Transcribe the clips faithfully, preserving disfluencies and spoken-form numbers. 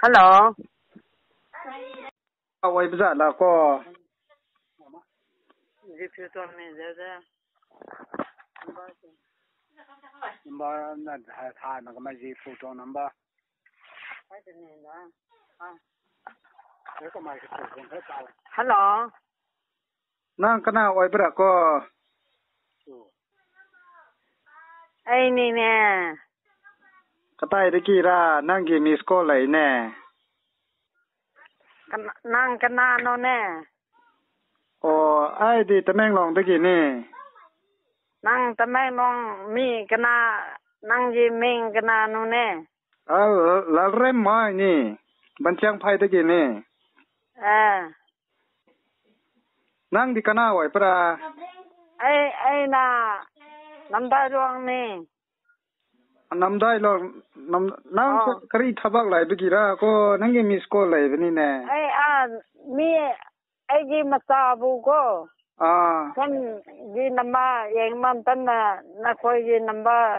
Hello. ꯑꯣꯏꯕ ꯖꯥꯠꯂ ꯀꯣ? G future ꯃꯦꯅꯦꯖꯔꯗ number ꯑꯃ ꯊꯥꯔꯝꯃꯒ ꯃꯥꯏ ꯖꯤ ꯐ꯭ꯌꯨꯆꯔ ꯅꯝꯕꯔ꯫ ꯍꯜꯂꯣ꯫ ꯅꯪ ꯀꯅꯥ ꯑꯣꯏꯕ꯭ꯔꯥ ꯀꯣ? ꯑꯩꯅꯤꯅꯦ꯫ ꯀꯗꯥꯏꯗꯒꯤꯔ? ꯅꯪꯒꯤ ꯃꯤꯁ ꯀꯣꯜ ꯂꯩꯅꯦ꯫ ꯀꯅꯥ-, ꯅꯪ ꯀꯅꯥꯅꯣꯅꯦ? ꯑꯣ, ꯑꯩꯗꯤ ꯇꯃꯦꯡꯂꯣꯡꯗꯒꯤꯅꯤ꯫ ꯅꯪ ꯇꯃꯦꯡꯂꯣꯡ ꯃꯤ ꯀꯅꯥ, ꯅꯪꯒꯤ ꯃꯤꯡ ꯀꯅꯥꯅꯣꯅꯦ? ꯑ, ꯂ-, ꯂꯥꯜꯔꯦꯝꯃ ꯍꯥꯏꯅꯤ, ꯕꯟꯆꯥꯡꯐꯥꯏꯗꯒꯤꯅꯤ꯫ ꯑꯥ꯫ ꯅꯪꯗꯤ ꯀꯅꯥ ꯑꯣꯏꯕ꯭ꯔꯥ? ꯑꯩ, ꯑꯩꯅ ꯅꯝꯗꯥꯏꯔꯣꯡꯅꯤ꯫ ꯅꯝꯗꯥꯏꯔꯣꯡ, ꯅꯝ-, ꯅꯪ ꯑꯣ꯫ ꯀ-, ꯀꯔꯤ ꯊꯕꯛ ꯂꯩꯕꯒꯤꯔ ꯀꯣ? ꯅꯪꯒꯤ ꯃꯤꯁ ꯀꯣꯜ ꯂꯩꯕꯅꯤꯅꯦ꯫ ꯑꯩ, ꯑꯥ, ꯃꯤ ꯑꯩꯒꯤ ꯃꯆꯥꯕꯨ ꯀꯣ, ꯑꯥ꯫ ꯐꯣꯟꯒꯤ ꯅꯝꯕꯔ ꯌꯦꯡꯕ ꯃꯇꯝꯗ ꯅꯈꯣꯏꯒꯤ ꯅꯝꯕꯔ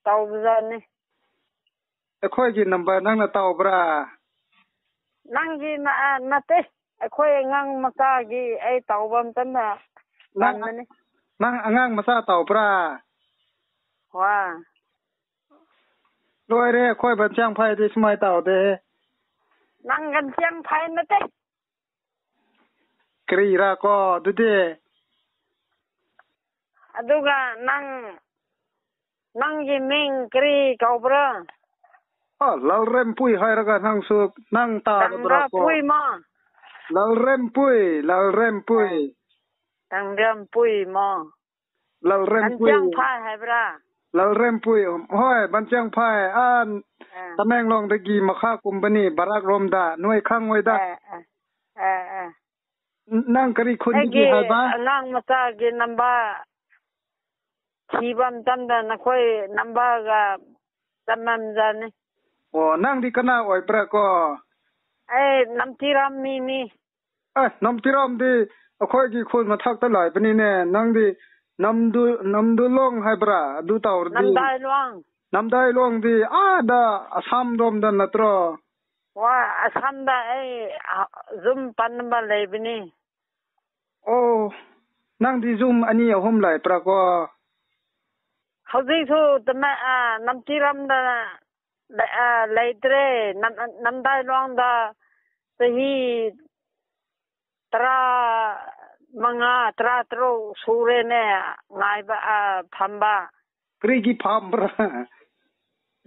ꯇꯧꯕꯖꯥꯠꯅꯤ꯫ ꯑꯩꯈꯣꯏꯒꯤ ꯅꯝꯕꯔ ꯅꯪꯅ ꯇꯧꯕ꯭ꯔꯥ? ꯅꯪꯒꯤ ꯅ-, ꯑ, ꯅꯠꯇꯦ꯫ ꯑꯩꯈꯣꯏ ꯑꯉꯥꯡ ꯃꯆꯥꯒꯤ ꯑꯩ ꯇꯧꯕ ꯃꯇꯝꯗ ꯅꯪ, ꯄꯥꯟꯕꯅꯤ꯫ ꯅꯪ ꯑꯉꯥꯡ ꯃꯆꯥ ꯇꯧꯕ꯭ꯔꯥ? ꯍꯣꯏ꯫ ꯂꯣꯏꯔꯦ, ꯑꯩꯈꯣꯏ ꯕꯟꯆꯥꯡ ꯐꯥꯏꯗꯤ ꯁꯨꯃꯥꯏꯅ ꯇꯧꯗꯦ꯫ ꯅꯪ ꯕꯟꯆꯥꯡ ꯐꯥꯏ ꯅꯠꯇꯦ꯫ ꯀꯔꯤꯔꯥ ꯀꯣ ꯑꯗꯨꯗꯤ? ꯑꯗꯨꯒ ꯅꯪ, ꯅꯪꯒꯤ ꯃꯤꯡ ꯀꯔꯤ ꯀꯧꯕ꯭ꯔꯥ? ꯑ, ꯂꯥꯜꯔꯦꯝꯄꯨꯏ ꯍꯥꯏꯔꯒ ꯅꯪꯁꯨ, ꯅꯪ ꯇꯥꯗꯕ꯭ꯔꯥ ꯀꯣ? ꯇꯥꯡꯗ꯭ꯔꯥꯄꯨꯏ ꯃꯣ? ꯂꯥꯜꯔꯦꯝꯄꯨꯏ, ꯂꯥꯜꯔꯦꯝꯄꯨꯏ꯫ ꯑ, ꯇꯥꯡꯗ꯭ꯔꯥꯝꯄꯨꯏ ꯃꯣ? ꯂꯥꯜꯔꯦꯝꯄꯨꯏ꯫ ꯕꯟꯆꯥꯡ ꯐꯥꯏ ꯍꯥꯏꯕ꯭ꯔꯥ? ꯂꯥꯜꯔꯦꯝꯄꯨꯏ, ꯍꯣꯏ, ꯕꯟꯆꯥꯡ ꯐꯥꯏ꯫ ꯑꯥ, ꯑ꯫ ꯇꯃꯦꯡꯂꯣꯡꯗꯒꯤ ꯃꯈꯥ ꯀꯨꯝꯕꯅꯤ, ꯕꯔꯥꯛ ꯔꯣꯝꯗ꯫ ꯅꯣꯏ ꯈꯪꯉꯣꯏꯗ꯫ ꯑ, ꯑ, ꯑ, ꯑ꯫ ꯅ-, ꯅꯪ ꯀꯔꯤ ꯈꯨꯟꯗꯒꯤ ꯑꯩꯒꯤ ꯍꯥꯏꯕ? ꯑꯉꯥꯡ ꯃꯆꯥꯒꯤ ꯅꯝꯕꯔ ꯊꯤꯕ ꯃꯇꯝꯗ ꯅꯈꯣꯏ ꯅꯝꯕꯔꯒ ꯆꯞ ꯃꯥꯟꯅꯖꯥꯠꯅꯤ꯫ ꯑꯣ, ꯅꯪꯗꯤ ꯀꯅꯥ ꯑꯣꯏꯕ꯭ꯔꯥ ꯀꯣ? ꯑꯩ ꯅꯝꯊꯤꯔꯥꯝ ꯃꯤꯅꯤ꯫ ꯑꯦ, ꯅꯝꯊꯤꯔꯥꯝꯗꯤ ꯑꯩꯈꯣꯏꯒꯤ ꯈꯨꯜ ꯃꯊꯛꯇ ꯂꯩꯕꯅꯤꯅꯦ꯫ ꯅꯪꯗꯤ ꯅꯝꯗꯨ-, ꯅꯝꯗꯨꯂꯣꯡ ꯍꯥꯏꯕ꯭ꯔꯥ? ꯑꯗꯨ ꯇꯧꯔꯗꯤ ꯅꯝꯗꯥꯏꯂꯣꯡ꯫ ꯅꯝꯗꯥꯏꯂꯣꯡꯗꯤ ꯑꯥꯗ ꯑꯁꯥꯝ ꯔꯣꯝꯗ ꯅꯠꯇ꯭ꯔꯣ? ꯍꯣꯏ, ꯑꯁꯥꯝꯗ ꯑꯩ, ꯑ, ꯌꯨꯝ ꯄꯥꯟꯕ ꯂꯩꯕꯅꯤ꯫ ꯑꯣ, ꯅꯪꯗꯤ ꯌꯨꯝ ꯑꯅꯤ ꯑꯍꯨꯝ ꯂꯩꯕ꯭ꯔꯥ ꯀꯣ? ꯍꯧꯖꯤꯛꯁꯨ ꯇꯃꯦ-, ꯑ, ꯅꯝꯆꯤꯔꯝꯗ ꯂꯩ-, ꯑ, ꯂꯩꯇ꯭ꯔꯦ꯫ ꯅꯝ-, ꯅꯝꯗꯥꯏꯂꯣꯡꯗ ꯆꯍꯤ ꯇꯔꯥꯃꯉꯥ, ꯇꯔꯥꯇꯔꯨꯛ ꯁꯨꯔꯦꯅꯦ ꯉꯥꯏꯕ, ꯑ, ꯐꯝꯕ꯫ ꯀꯔꯤꯒꯤ ꯐꯝꯕ꯭ꯔꯥ?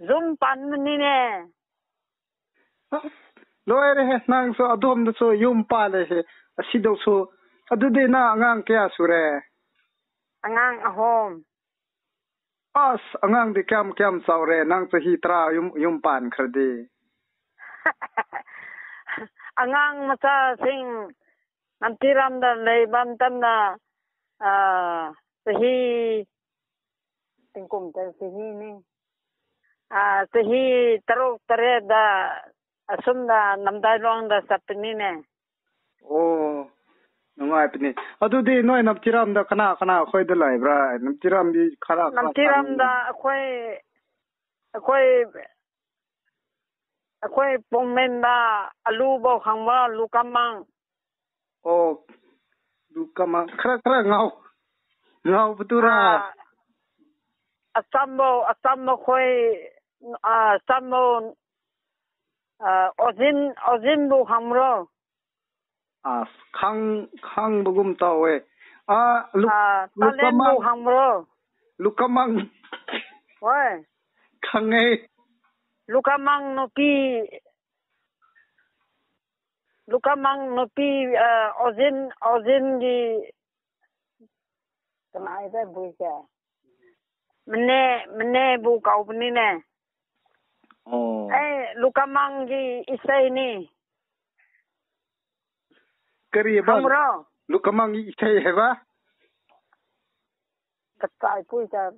ꯌꯨꯝ ꯄꯥꯟꯕꯅꯤꯅꯦ꯫ ꯑꯁ, ꯂꯣꯏꯔꯦꯍꯦ, ꯅꯪꯁꯨ ꯑꯗꯣꯝꯗꯁꯨ ꯌꯨꯝ ꯄꯥꯜꯂꯦꯍꯦ, ꯑꯁꯤꯗꯁꯨ꯫ ꯑꯗꯨꯗꯤ ꯅꯪ ꯑꯉꯥꯡ ꯀꯌꯥ ꯁꯨꯔꯦ? ꯑꯉꯥꯡ ꯑꯍꯨꯝ꯫ ꯑꯁ, ꯑꯉꯥꯡꯗꯤ ꯀꯌꯥꯝ ꯀꯌꯥꯝ ꯆꯥꯎꯔꯦ? ꯅꯪ ꯆꯍꯤ ꯇꯔꯥ ꯌꯨꯝ, ꯌꯨꯝ ꯄꯥꯟꯈ꯭ꯔꯗꯤ꯫ ꯑꯉꯥꯡ ꯃꯆꯥꯁꯤꯡ ꯅꯝꯆꯤꯔꯝꯗ ꯂꯩꯕ ꯃꯇꯝꯗ, ꯑ, ꯆꯍꯤ, ꯇꯤꯡꯀꯨꯝ ꯇꯔꯦꯠ ꯆꯍꯤꯅꯤ꯫ ꯑ, ꯆꯍꯤ ꯇꯔꯨꯛ ꯇꯔꯦꯠꯇ ꯑꯁꯨꯝꯅ ꯅꯝꯗꯥꯏꯂꯣꯡꯗ ꯆꯠꯄꯅꯤꯅꯦ꯫ ꯑꯣ, ꯅꯨꯡꯉꯥꯏꯕꯅꯤ꯫ ꯑꯗꯨꯗꯤ ꯅꯣꯏ ꯅꯝꯆꯤꯔꯝꯗ ꯀꯅꯥ ꯀꯅꯥ ꯑꯩꯈꯣꯏꯗ ꯂꯩꯕ꯭ꯔꯥ? ꯅꯝꯆꯤꯔꯝꯗꯤ ꯈꯔ, ꯈꯔ ꯅꯝꯆꯤꯔꯝꯗ ꯈꯪꯉꯤ꯫ ꯑꯩꯈꯣꯏ, ꯑꯩꯈꯣꯏ, ꯑꯩꯈꯣꯏ ꯄꯣꯡꯃꯦꯟꯕ ꯑꯂꯨꯕꯧ ꯈꯪꯕ, ꯂꯨꯀꯃꯥꯡ꯫ ꯑꯣ, ꯂꯨꯀꯃꯥꯡ꯫ ꯈꯔ, ꯈꯔ ꯉꯥꯎ-, ꯉꯥꯎꯕꯗꯨꯔꯥ? ꯑꯥ, ꯑꯆꯝꯕꯧ, ꯑꯆꯝꯕ ꯈꯣꯏ, ꯑꯥ, ꯑꯆꯝꯕꯧ, ꯑꯥ, ꯑꯣꯖꯤꯟ, ꯑꯣꯖꯤꯟꯕꯨ ꯈꯪꯕ꯭ꯔꯣ? ꯑꯁ, ꯈꯪ-, ꯈꯪꯕꯒꯨꯝ ꯇꯧꯋꯦ꯫ ꯑꯥ, ꯂꯨ-, ꯑꯥ, ꯇꯥꯂꯦꯟꯕꯨ ꯂꯨꯀꯃꯥꯡ, ꯈꯪꯕ꯭ꯔꯣ? ꯂꯨꯀꯃꯥꯡ꯫ ꯍꯣꯏ꯫ ꯈꯪꯉꯦ꯫ ꯂꯨꯀꯃꯥꯡ ꯅꯨꯄꯤ, ꯂꯨꯀꯃꯥꯡ ꯅꯨꯄꯤ, ꯑꯥ, ꯑꯣꯖꯤꯟ, ꯑꯣꯖꯤꯟꯒꯤ ꯀꯅꯥ ꯍꯥꯏꯕ ꯕꯨꯏꯁꯦ? ꯃꯅꯦ, ꯃꯅꯦꯕꯨ ꯀꯧꯕꯅꯤꯅꯦ꯫ ꯑꯣ꯫ ꯑꯩ ꯂꯨꯀꯃꯥꯡꯒꯤ ꯏꯁꯩꯅꯤ꯫ ꯀꯔꯤ ꯍꯥꯏꯕ? ꯈꯪꯕ꯭ꯔꯣ? ꯂꯨꯀꯃꯥꯡꯒꯤ ꯏꯁꯩ ꯍꯥꯏꯕ? ꯀꯆꯥꯏ ꯄꯨꯏ ꯆꯥ-,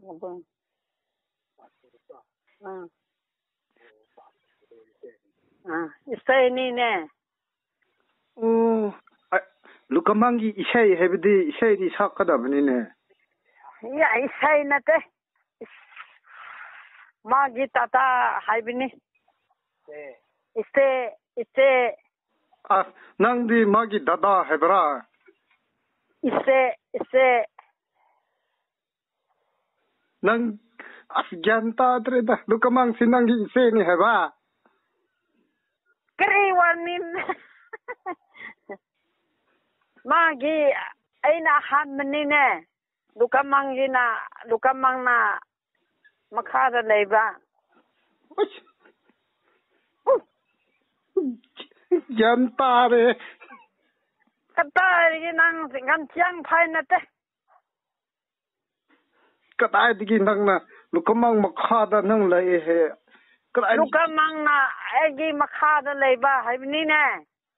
ꯑꯥ꯫ ꯑꯥ, ꯏꯁꯩꯅꯤꯅꯦ꯫ ꯑꯣ, ꯑ, ꯂꯨꯀꯃꯥꯡꯒꯤ ꯏꯁꯩ ꯍꯥꯏꯕꯗꯤ ꯏꯁꯩꯗꯤ ꯁꯛꯀꯗꯕꯅꯤꯅꯦ꯫ ꯏꯌꯥ, ꯏꯁꯩ ꯅꯠꯇꯦ꯫ ꯏꯁ-, ꯃꯥꯒꯤ ꯇꯥꯇꯥ ꯍꯥꯏꯕꯅꯤ꯫ ꯏꯆꯦ, ꯏꯆꯦ꯫ ꯑꯁ, ꯅꯪꯗꯤ ꯃꯥꯒꯤ ꯗꯗꯥ ꯍꯥꯏꯕ꯭ꯔꯥ? ꯏꯆꯦ, ꯏꯆꯦ꯫ ꯅꯪ, ꯑꯁ, ꯒ꯭ꯌꯥꯟ ꯇꯥꯗ꯭ꯔꯦꯗ꯫ ꯂꯨꯀꯃꯥꯡꯁꯤ ꯅꯪꯒꯤ ꯏꯆꯦꯅꯤ ꯍꯥꯏꯕ? ꯀꯔꯤ ꯋꯥꯅꯤ? ꯃꯥꯒꯤ, ꯑꯩꯅ ꯑꯍꯥꯟꯕꯅꯤꯅꯦ꯫ ꯂꯨꯀꯃꯥꯡꯒꯤꯅ, ꯂꯨꯀꯃꯥꯡꯅ ꯃꯈꯥꯗ ꯂꯩꯕ꯫ ꯑꯁ! ꯒ꯭ꯌꯥꯟ ꯇꯥꯔꯦ꯫ ꯀꯗꯥꯏꯗꯒꯤ ꯅꯪ ꯆꯤꯡꯈꯟ ꯆꯤꯌꯥꯡ ꯐꯥꯏ ꯅꯠꯇꯦ꯫ ꯀꯗꯥꯏꯗꯒꯤ ꯅꯪꯅ ꯂꯨꯀꯃꯥꯡ ꯃꯈꯥꯗ ꯅꯪ ꯂꯩ ꯍꯦ? ꯀꯗꯥꯏꯗꯒꯤ? ꯂꯨꯀꯃꯥꯡꯅ ꯑꯩꯒꯤ ꯃꯈꯥꯗ ꯂꯩꯕ ꯍꯥꯏꯕꯅꯤꯅꯦ꯫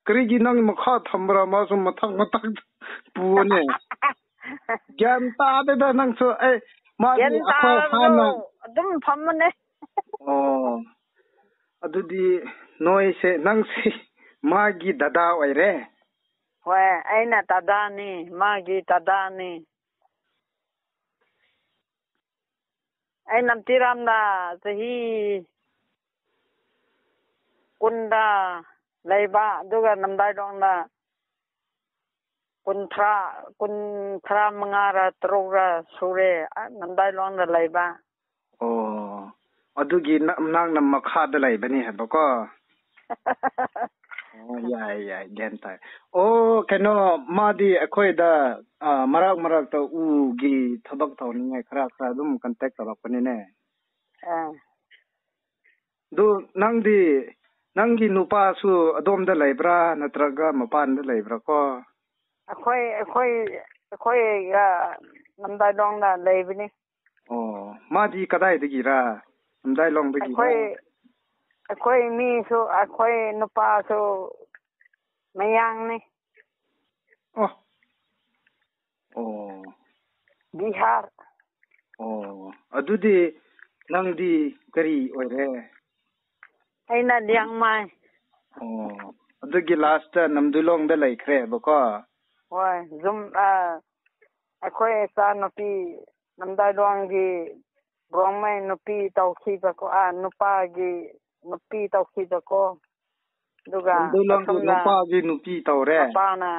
ꯀꯔꯤꯒꯤ ꯅꯪ ꯃꯈꯥ ꯊꯝꯕ꯭ꯔꯥ? ꯃꯥꯁꯨ ꯃꯊꯛ ꯃꯊꯛ ꯄꯨꯑꯣꯅꯦ꯫ ꯒ꯭ꯌꯥꯟ ꯇꯥꯗꯦꯗ ꯅꯪꯁꯨ꯫ ꯑꯩ, ꯃꯥꯗꯤ ꯒ꯭ꯌꯥꯟ ꯑꯩꯈꯣꯏ ꯇꯥꯔꯕꯗꯣ ꯍꯥꯟꯅ ꯑꯗꯨꯝ ꯐꯝꯕꯅꯦ꯫ ꯑꯣ, ꯑꯗꯨꯗꯤ ꯅꯣꯏꯁꯦ, ꯅꯪꯁꯦ ꯃꯥꯒꯤ ꯗꯗꯥ ꯑꯣꯏꯔꯦ? ꯍꯣꯏ, ꯑꯩꯅ ꯗꯗꯥꯅꯤ, ꯃꯥꯒꯤ ꯗꯗꯥꯅꯤ꯫ ꯑꯩ ꯅꯝꯇꯤꯔꯥꯝꯗ ꯆꯍꯤ ꯀꯨꯟꯗ ꯂꯩꯕ, ꯑꯗꯨꯒ ꯅꯝꯗꯥꯏꯂꯣꯡꯗ ꯀꯨꯟꯊ꯭ꯔꯥ, ꯀꯨꯟ, ꯇꯔꯥꯃꯉꯥꯔ ꯇꯔꯨꯛꯔ ꯁꯨꯔꯦ, ꯑ, ꯅꯝꯗꯥꯏꯂꯣꯡꯗ ꯂꯩꯕ꯫ ꯑꯣ, ꯑꯗꯨꯒꯤ ꯅ-, ꯅꯪꯅ ꯃꯈꯥꯗ ꯂꯩꯕꯅꯤ ꯍꯥꯏꯕꯀꯣ? ꯑꯣ, ꯌꯥꯏ, ꯌꯥꯏ, ꯒ꯭ꯌꯥꯟ ꯇꯥꯏ꯫ ꯑꯣ, ꯀꯩꯅꯣ, ꯃꯥꯗꯤ ꯑꯩꯈꯣꯏꯗ, ꯑ, ꯃꯔꯛ ꯃꯔꯛꯇ ꯎꯒꯤ ꯊꯕꯛ ꯇꯧꯅꯤꯡꯉꯥꯏ ꯈꯔ ꯈꯔ ꯑꯗꯨꯝ contact ꯇꯧꯔꯛꯄꯅꯤꯅꯦ꯫ ꯑꯥ꯫ ꯑꯗꯨ ꯅꯪꯗꯤ, ꯅꯪꯒꯤ ꯅꯨꯄꯥꯁꯨ ꯑꯗꯣꯝꯗ ꯂꯩꯕ꯭ꯔꯥ ꯅꯠꯇ꯭ꯔꯒ ꯃꯄꯥꯟꯗ ꯂꯩꯕ꯭ꯔꯥ ꯀꯣ? ꯑꯩꯈꯣꯏ, ꯑꯩꯈꯣꯏ, ꯑꯩꯈꯣꯏ, ꯑ, ꯅꯝꯗꯥꯏꯂꯣꯡꯗ ꯂꯩꯕꯅꯤ꯫ ꯑꯣ, ꯃꯥꯗꯤ ꯀꯗꯥꯏꯗꯒꯤꯔꯥ? ꯅꯝꯗꯥꯏꯂꯣꯡꯗꯒꯤꯔꯥ? ꯑꯩꯈꯣꯏ, ꯑꯩꯈꯣꯏ ꯃꯤꯁꯨ, ꯑꯩꯈꯣꯏ ꯅꯨꯄꯥꯁꯨ ꯃꯌꯥꯡꯅꯤ꯫ ꯑꯣ꯫ ꯑꯣ꯫ ꯕꯤꯍꯥꯔ꯫ ꯑꯣ, ꯑꯗꯨꯗꯤ ꯅꯪꯗꯤ ꯀꯔꯤ ꯑꯣꯏꯔꯦ? ꯑꯩꯅ ꯂꯤꯌꯥꯡꯃꯥꯏ꯫ ꯑꯣ, ꯑꯗꯨꯒꯤ last ꯅꯝꯗꯨꯂꯣꯡꯗ ꯂꯩꯈ꯭ꯔꯦꯕꯀꯣ? ꯍꯣꯏ, ꯌꯨꯝ, ꯑ, ꯑꯩꯈꯣꯏ ꯏꯆꯥꯅꯨꯄꯤ ꯅꯝꯗꯥꯏꯂꯣꯡꯒꯤ ꯔꯣꯡꯃꯩ ꯅꯨꯄꯤ ꯇꯧꯈꯤꯕꯀꯣ, ꯑꯥ, ꯅꯨꯄꯥꯒꯤ ꯅꯨꯄꯤ ꯇꯧꯈꯤꯕꯀꯣ꯫ ꯑꯗꯨꯒ ꯇꯝꯗꯣꯂꯣꯡꯒꯤ ꯑꯁꯣꯝꯗ ꯅꯨꯄꯥꯒꯤ ꯅꯨꯄꯤ ꯇꯧꯔꯦ꯫ ꯃꯄꯥꯅ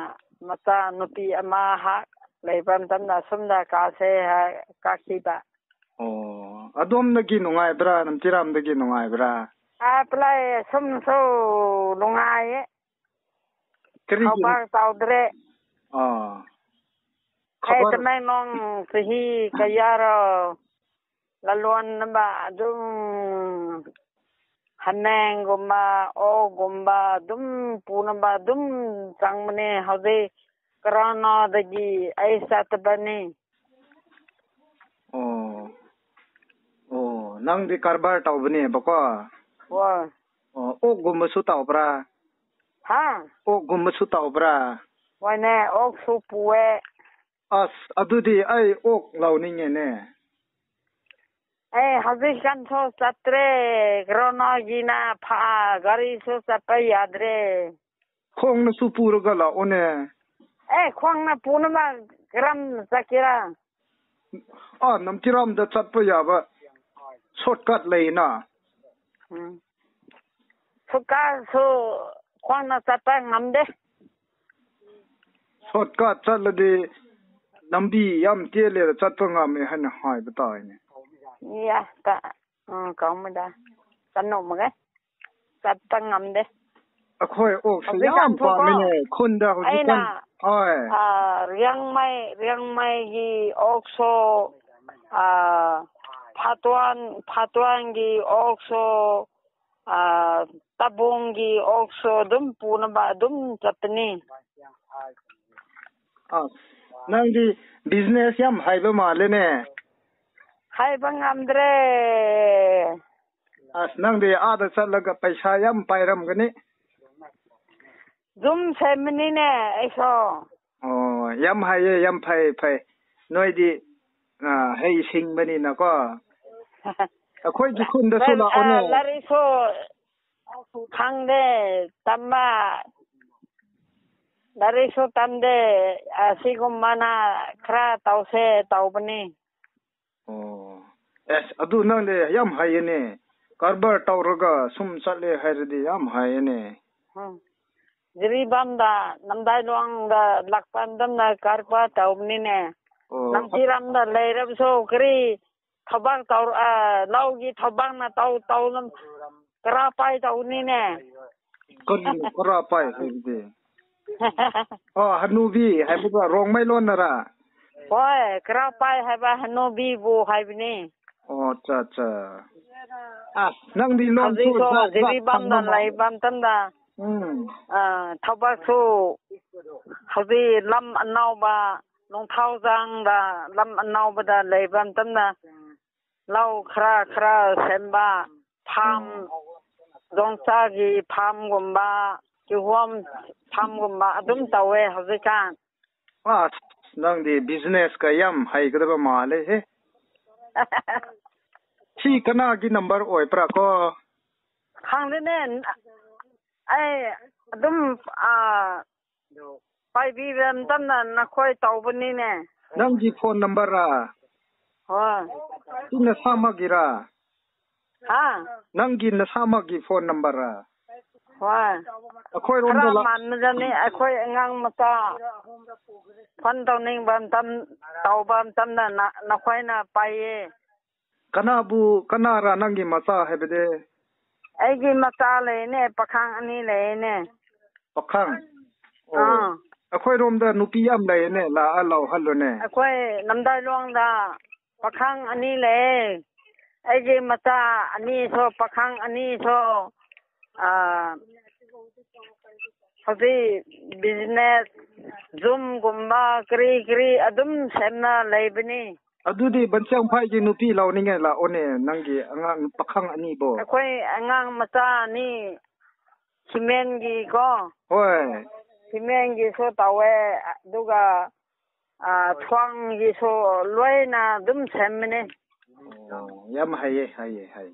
ꯃꯆꯥ ꯅꯨꯄꯤ ꯑꯃ ꯍꯥꯛ ꯂꯩꯕ ꯃꯇꯝꯗ ꯑꯁꯣꯝꯗ ꯀꯥꯁꯦ ꯍꯥꯏ ꯀꯥꯈꯤꯕ꯫ ꯑꯣ, ꯑꯗꯣꯝꯗꯒꯤ ꯅꯨꯡꯉꯥꯏꯕ꯭ꯔꯥ, ꯅꯝꯆꯤꯔꯥꯝꯗꯒꯤ ꯅꯨꯡꯉꯥꯏꯕ꯭ꯔꯥ? ꯑꯥ, ꯄꯨꯂꯥꯏ ꯑꯁꯨꯝꯁꯨ ꯅꯨꯡꯉꯥꯏꯌꯦ꯫ ꯀꯔꯤꯒꯤ? ꯈꯕꯔ ꯇꯧꯗ꯭ꯔꯦ꯫ ꯑꯥ꯫ ꯑꯩ ꯈꯕꯔ ꯇꯃꯦꯡꯂꯣꯡ ꯆꯍꯤ ꯀꯌꯥꯔꯣ ꯂꯂꯣꯟꯅꯕ ꯑꯗꯨꯝ ꯍꯥꯃꯦꯡꯒꯨꯝꯕ, ꯑꯣꯛꯒꯨꯝꯕ ꯑꯗꯨꯝ ꯄꯨꯅꯕ ꯑꯗꯨꯝ ꯆꯪꯕꯅꯦ꯫ ꯍꯧꯖꯤꯛ ꯀꯣꯔꯣꯅꯥꯗꯒꯤ ꯑꯩ ꯆꯠꯇꯕꯅꯤ꯫ ꯑꯣ꯫ ꯑꯣ, ꯅꯪꯗꯤ ꯀꯔꯕꯥꯔ ꯇꯧꯕꯅꯦꯕꯀꯣ? ꯍꯣꯏ꯫ ꯑꯣ, ꯑꯣꯛꯒꯨꯝꯕꯁꯨ ꯇꯧꯕ꯭ꯔꯥ? ꯍꯥ? ꯑꯣꯛꯒꯨꯝꯕꯁꯨ ꯇꯧꯕ꯭ꯔꯥ? ꯍꯣꯏꯅꯦ, ꯑꯣꯛꯁꯨ ꯄꯨꯑꯦ꯫ ꯑꯁ, ꯑꯗꯨꯗꯤ ꯑꯩ ꯑꯣꯛ ꯂꯧꯅꯤꯡꯉꯦꯅꯦ꯫ ꯑꯦ, ꯍꯧꯖꯤꯛꯀꯥꯟꯁꯨ ꯆꯠꯇ꯭ꯔꯦ꯫ ꯀꯣꯔꯣꯅꯥꯒꯤꯅ ꯐ-, ꯒꯥꯔꯤꯁꯨ ꯆꯠꯄ ꯌꯥꯗ꯭ꯔꯦ꯫ ꯈꯣꯡꯅꯁꯨ ꯄꯨꯔꯒ ꯂꯥꯛꯑꯣꯅꯦ꯫ ꯑꯦ, ꯈꯣꯡꯅ ꯄꯨꯅꯕ ꯀꯔꯝ ꯆꯠꯀꯦꯔꯥ? ꯑꯥ, ꯅꯝꯆꯤꯔꯥꯝꯗ ꯆꯠꯄ ꯌꯥꯕ shortcut ꯂꯩꯅ꯫ ꯎꯝ꯫ Shortcutꯁꯨ ꯈꯣꯡꯅ ꯆꯠꯄ ꯉꯝꯗꯦ꯫ Shortcut ꯆꯠꯂꯗꯤ ꯂꯝꯕꯤ ꯌꯥꯝ ꯇꯦꯜꯂꯦꯗ, ꯆꯠꯄ ꯉꯝꯃꯦ ꯍꯥꯏꯅ ꯍꯥꯏꯕ ꯇꯥꯏꯅꯦ꯫ ꯌꯥ, ꯀ-, ꯎꯝ, ꯀꯧꯃꯗ ꯆꯠꯅꯣꯝꯃꯒ ꯆꯠꯄ ꯉꯝꯗꯦ꯫ ꯑꯩꯈꯣꯏ ꯑꯣꯛꯁꯦ ꯌꯥꯝ ꯍꯧꯖꯤꯛꯀꯥꯟꯁꯨꯀꯣ ꯄꯥꯝꯃꯤꯅꯦ ꯈꯨꯟꯗ ꯍꯧꯖꯤꯛꯀꯥꯟ꯫ ꯑꯩꯅ, ꯍꯣꯏ꯫ ꯑꯥ, ꯔꯤꯌꯥꯡꯃꯩ, ꯔꯤꯌꯥꯡꯃꯩꯒꯤ ꯑꯣꯛꯁꯨ, ꯑꯥ, ꯐꯥꯇꯣꯟ, ꯐꯥꯇꯣꯟꯒꯤ ꯑꯣꯛꯁꯨ, ꯑꯥ, ꯇꯥꯕꯣꯡꯒꯤ ꯑꯣꯛꯁꯨ ꯑꯗꯨꯝ ꯄꯨꯅꯕ ꯑꯗꯨꯝ ꯆꯠꯄꯅꯤ꯫ ꯑꯁ, ꯅꯪꯗꯤ business ꯌꯥꯝ ꯍꯩꯕ ꯃꯥꯜꯂꯦꯅꯦ꯫ ꯍꯩꯕ ꯉꯝꯗ꯭ꯔꯦ꯫ ꯑꯁ, ꯅꯪꯗꯤ ꯑꯥꯗ ꯆꯠꯂꯒ ꯄꯩꯁꯥ ꯌꯥꯝ ꯄꯥꯏꯔꯝꯒꯅꯤ꯫ ꯌꯨꯝ ꯁꯦꯝꯕꯅꯤꯅꯦ ꯑꯩꯁꯨ꯫ ꯑꯣ, ꯌꯥꯝ ꯍꯩꯌꯦ, ꯌꯥꯝ ꯐꯩ, ꯐꯩ꯫ ꯅꯣꯏꯗꯤ, ꯑꯥ, ꯍꯩ ꯁꯤꯡꯕꯅꯤꯅꯀꯣ꯫ ꯑꯩꯈꯣꯏꯒꯤ ꯈꯨꯟꯗꯁꯨ ꯂꯥꯏ-, ꯂꯥꯛꯑꯣꯅꯦ꯫ ꯑꯥ, ꯂꯥꯏꯔꯤꯛꯁꯨ ꯈꯪꯗꯦ, ꯇꯝꯕ꯫ ꯂꯥꯏꯔꯤꯛꯁꯨ ꯇꯝꯗꯦ, ꯑꯁꯤꯒꯨꯝꯕꯅ ꯈꯔ ꯇꯧꯁꯦ ꯇꯧꯕꯅꯤ꯫ ꯑꯣ꯫ ꯑꯦꯁ, ꯑꯗꯨ ꯅꯪꯗꯤ ꯌꯥꯝ ꯍꯩꯌꯦꯅꯦ꯫ ꯀꯔꯕꯥꯔ ꯇꯧꯔꯒ ꯁꯨꯝ ꯆꯠꯂꯦ ꯍꯥꯏꯔꯗꯤ ꯌꯥꯝ ꯍꯩꯌꯦꯅꯦ꯫ ꯎꯝ꯫ ꯖꯤꯔꯤꯕꯥꯝꯗ, ꯅꯝꯗꯥꯏꯂꯣꯡꯗ ꯂꯥꯛꯄ ꯃꯇꯝꯗ ꯀꯔꯕꯥꯔ ꯇꯧꯕꯅꯤꯅꯦ꯫ ꯑꯣ꯫ ꯅꯝꯊꯤꯔꯝꯗ ꯂꯩꯔꯕꯁꯨ ꯀꯔꯤ ꯊꯕꯛ ꯇꯧ-, ꯑ, ꯂꯧꯒꯤ ꯊꯕꯛꯅ ꯇꯧ-, ꯇꯧꯅ ꯀꯔꯥ ꯄꯥꯏ ꯇꯧꯅꯤꯅꯦ꯫ ꯀꯔꯤꯅꯣ ꯀꯔꯥ ꯄꯥꯏ ꯍꯥꯏꯕꯗꯤ? ꯑꯣ, ꯍꯅꯨꯕꯤ ꯍꯥꯏꯕꯗꯣ ꯔꯣꯡꯃꯩ ꯂꯣꯟꯅꯔꯥ? ꯍꯣꯏ, ꯀꯔꯥ ꯄꯥꯏ ꯍꯥꯏꯕ ꯍꯅꯨꯕꯤꯕꯨ ꯍꯥꯏꯕꯅꯤ꯫ ꯑꯣ, ꯑꯠꯆꯥ, ꯑꯠꯆꯥ꯫ ꯑꯁ, ꯅꯪꯗꯤ ꯂꯣꯟꯁꯨ ꯍꯧꯖꯤꯛꯁꯨ ꯖꯥꯠ ꯖꯥꯠ ꯖꯤꯔꯤꯕꯥꯝꯗ ꯈꯪꯕ ꯃꯥꯜꯂꯦ꯫ ꯂꯩꯕ ꯃꯇꯝꯗ, ꯎꯝ꯫ ꯑ, ꯊꯕꯛꯁꯨ ꯍꯧꯖꯤꯛ ꯂꯝ ꯑꯅꯧꯕ, ꯅꯣꯡꯊꯥꯎꯖꯥꯡꯗ ꯂꯝ ꯑꯅꯧꯕꯗ ꯂꯩꯕ ꯃꯇꯝꯗ ꯂꯧ ꯈꯔ ꯈꯔ ꯁꯦꯝꯕ, ꯐꯥꯝ, ꯌꯣꯡꯆꯥꯛꯒꯤ ꯐꯥꯝꯒꯨꯝꯕ, ꯀꯤꯍꯣꯝ ꯐꯥꯝꯒꯨꯝꯕ ꯑꯗꯨꯝ ꯇꯧꯋꯦ ꯍꯧꯖꯤꯛꯀꯥꯟ꯫ ꯑꯁ, ꯅꯪꯗꯤ ꯕꯤꯖꯤꯅꯦꯁꯀ ꯌꯥꯝ ꯍꯩꯒꯗꯕ ꯃꯥꯜꯂꯦꯍꯦ꯫ ꯁꯤ ꯀꯅꯥꯒꯤ ꯅꯝꯕꯔ ꯑꯣꯏꯕ꯭ꯔꯥ ꯀꯣ? ꯈꯪꯗꯦꯅꯦ꯫ ꯑꯩ ꯑꯗꯨꯝ, ꯑꯥ, ꯄꯥꯏꯕꯤꯕ ꯃꯇꯝꯗ ꯅꯈꯣꯏ ꯇꯧꯕꯅꯤꯅꯦ꯫ ꯅꯪꯒꯤ ꯐꯣꯟ ꯅꯝꯕꯔꯔꯥ? ꯍꯣꯏ꯫ ꯁꯤ ꯅꯁꯥꯃꯛꯒꯤꯔꯥ? ꯍꯥ? ꯅꯪꯒꯤ ꯅꯁꯥꯃꯛꯒꯤ ꯐꯣꯟ ꯅꯝꯕꯔꯔꯥ? ꯍꯣꯏ꯫ ꯑꯩꯈꯣꯏꯔꯣꯝꯗ ꯈꯔ ꯂꯥꯛ- ꯃꯥꯟꯅꯖꯅꯤ, ꯑꯩꯈꯣꯏ ꯑꯉꯥꯡ ꯃꯆꯥ ꯐꯣꯟ ꯇꯧꯅꯤꯡꯕ ꯃꯇꯝ, ꯇꯧꯕ ꯃꯇꯝꯗ ꯅ-, ꯅꯈꯣꯏꯅ ꯄꯥꯏꯌꯦ꯫ ꯀꯅꯥꯕꯨ, ꯀꯅꯥꯔ ꯅꯪꯒꯤ ꯃꯆꯥ ꯍꯥꯏꯕꯗꯤ? ꯑꯩꯒꯤ ꯃꯆꯥ ꯂꯩꯅꯦ, ꯄꯥꯈꯪ ꯑꯅꯤ ꯂꯩꯅꯦ꯫ ꯄꯥꯈꯪ? ꯑꯣ꯫ ꯑꯥ꯫ ꯑꯩꯈꯣꯏꯔꯣꯝꯗ ꯅꯨꯄꯤ ꯌꯥꯝ ꯂꯩꯅꯦ, ꯂꯥꯛꯑ ꯂꯧꯍꯜꯂꯨꯅꯦ꯫ ꯑꯩꯈꯣꯏ ꯅꯝꯗꯥꯏꯂꯣꯡꯗ ꯄꯥꯈꯪ ꯑꯅꯤ ꯂꯩ꯫ ꯑꯩꯒꯤ ꯃꯆꯥ ꯑꯅꯤꯁꯨ, ꯄꯥꯈꯪ ꯑꯅꯤꯁꯨ, ꯑꯥ, ꯍꯧꯖꯤꯛ ꯕꯤꯖꯤꯅꯦꯁ, ꯖꯨꯝꯒꯨꯝꯕ ꯀꯔꯤ ꯀꯔꯤ ꯑꯗꯨꯝ ꯁꯦꯝꯅ ꯂꯩꯕꯅꯤ꯫ ꯑꯗꯨꯗꯤ ꯕꯟꯆꯪꯐꯥꯏꯒꯤ ꯅꯨꯄꯤ ꯂꯧꯅꯤꯡꯉꯥꯏ ꯂꯥꯛꯑꯣꯅꯦ, ꯅꯪꯒꯤ ꯑꯉꯥꯡ ꯄꯥꯈꯪ ꯑꯅꯤꯕꯣ꯫ ꯑꯩꯈꯣꯏ ꯑꯉꯥꯡ ꯃꯆꯥ ꯑꯅꯤ ꯁꯤꯃꯦꯟꯒꯤꯀꯣ꯫ ꯍꯣꯏ꯫ ꯁꯤꯃꯦꯟꯒꯤꯁꯨ ꯇꯧꯋꯦ, ꯑꯗꯨꯒ, ꯑꯥ, ꯊ꯭ꯋꯥꯡꯒꯤꯁꯨ ꯂꯣꯏꯅ ꯑꯗꯨꯝ ꯁꯦꯝꯕꯅꯦ꯫ ꯑꯣ, ꯌꯥꯝ ꯍꯩꯌꯦ, ꯍꯩꯌꯦ, ꯍꯩ꯫